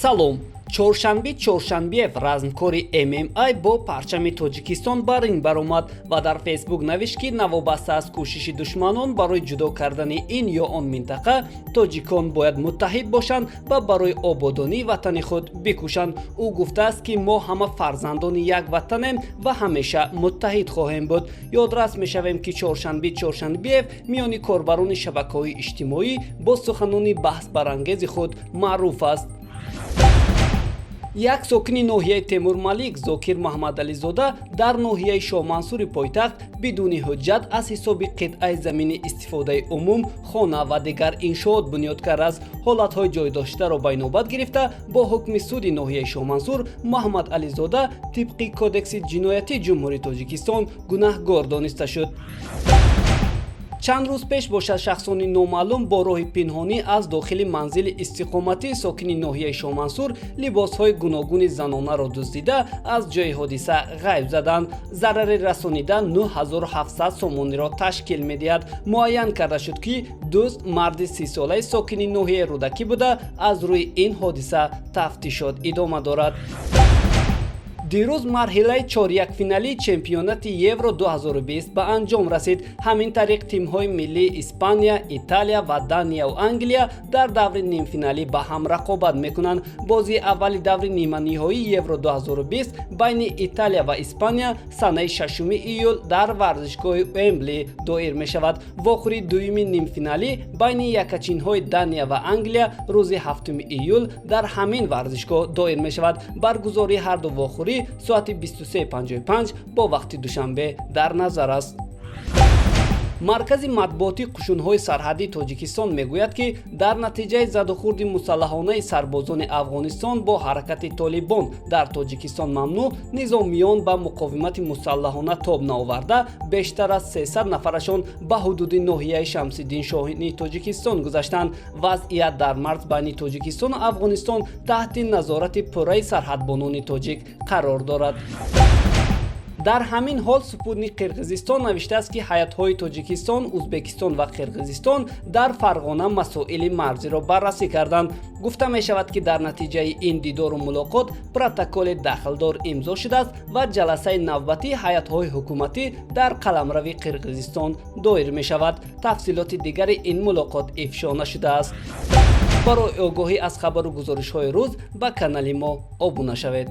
Салом. Чоршанби Чоршанбиев, размкори ММА, бо парчами Тоҷикистон ба ринг баромад ва дар Фейсбук навишт, ки новобаста аз кӯшиши душманон барои ҷудо кардани ин ё он минтақа, тоҷикон бояд муттаҳид бошанд ва барои ободонии ватани худ бикӯшанд. Ӯ гуфтааст, ки мо ҳама фарзандони як ватанем ва ҳамеша муттаҳид хоҳем буд. Ёдрас мешавем, ки Чоршанби Чоршанбиев миёни корбарони шабакаҳои иҷтимоӣ бо суханони баҳсбарангези худ маъруф аст. Як сокини ноҳияи Темурмалик Зокир Маҳмадализода дар ноҳияи Шоҳмансури пойтахт бидуни ҳуҷҷат аз ҳисоби қитъаи замини истифодаи умум хона ва дигар иншоот бунёд кардааст. Ҳолатҳои ҷойдоштаро ба инобат гирифта, бо ҳукми суди ноҳияи Шоҳмансур Маҳмадализода тибқи Кодекси ҷиноятии Ҷумҳурии Тоҷикистон гунаҳгор дониста шуд. Чанд рӯз пеш бошад, шахсони номаълум бо роҳи пинҳонӣ аз дохили манзили истиқоматии сокини ноҳияи Шоҳмансур либосҳои гуногуни занонаро дуздида, аз ҷои ҳодиса ғайб заданд. Зарари расонида 9700 сомониро ташкил медиҳад. Муайян карда шуд, ки дузд марди 30-солаи сокини ноҳияи Рӯдакӣ буда, аз рӯи ин ҳодиса тафтишот идома дорад. Дирӯз марҳилаи чорякфиналии чемпионати Евро 2020 ба анҷом расид. Ҳамин тариқ, тимҳои миллии Испания, Италия ва Данияву Англия дар даври нимфиналӣ ба ҳам рақобат мекунанд. Бозии аввали даври ниманиҳоии Евро 2020 байни Италия ва Испания санаи 6 июл дар варзишгоҳи Уэмбли доир мешавад. Вохӯрии дуюми нимфиналӣ байни якачинҳои Дания ва Англия рӯзи 7 июл дар ҳамин варзишгоҳ доир мешавад. Баргузории ҳарду вохӯрӣ соати 23:55 бо вақти Душанбе дар назар аст. Маркази матбуотии қушунҳои сарҳадии Тоҷикистон мегӯяд, ки дар натиҷаи задухӯрди мусаллаҳонаи сарбозони Афғонистон бо ҳаракати Толибон дар Тоҷикистон мамнӯъ, низомиён ба муқовимати мусаллаҳона тоб наоварда, бештар аз 300 нафарашон ба ҳудуди ноҳияи Шамсиддин Шоҳини Тоҷикистон гузаштанд. Вазъият дар марз байни Тоҷикистону Афғонистон таҳти назорати пурраи сарҳадбонони тоҷик қарор дорад. Дар ҳамин ҳол, Спутник Қирғизистон навиштааст, ки ҳайатҳои Тоҷикистон, Узбекистон ва Қирғизистон дар Фарғона масоили марзиро баррасӣ карданд. Гуфта мешавад, ки дар натиҷаи ин дидору мулоқот протоколи дахлдор имзо шудааст ва ҷаласаи навбатии ҳайатҳои ҳукуматӣ дар қаламрави Қирғизистон доир мешавад. Тафсилоти дигари ин мулоқот ифшо нашудааст. Барои огоҳӣ аз хабару гузоришҳои рӯз ба канали мо обуна шавед.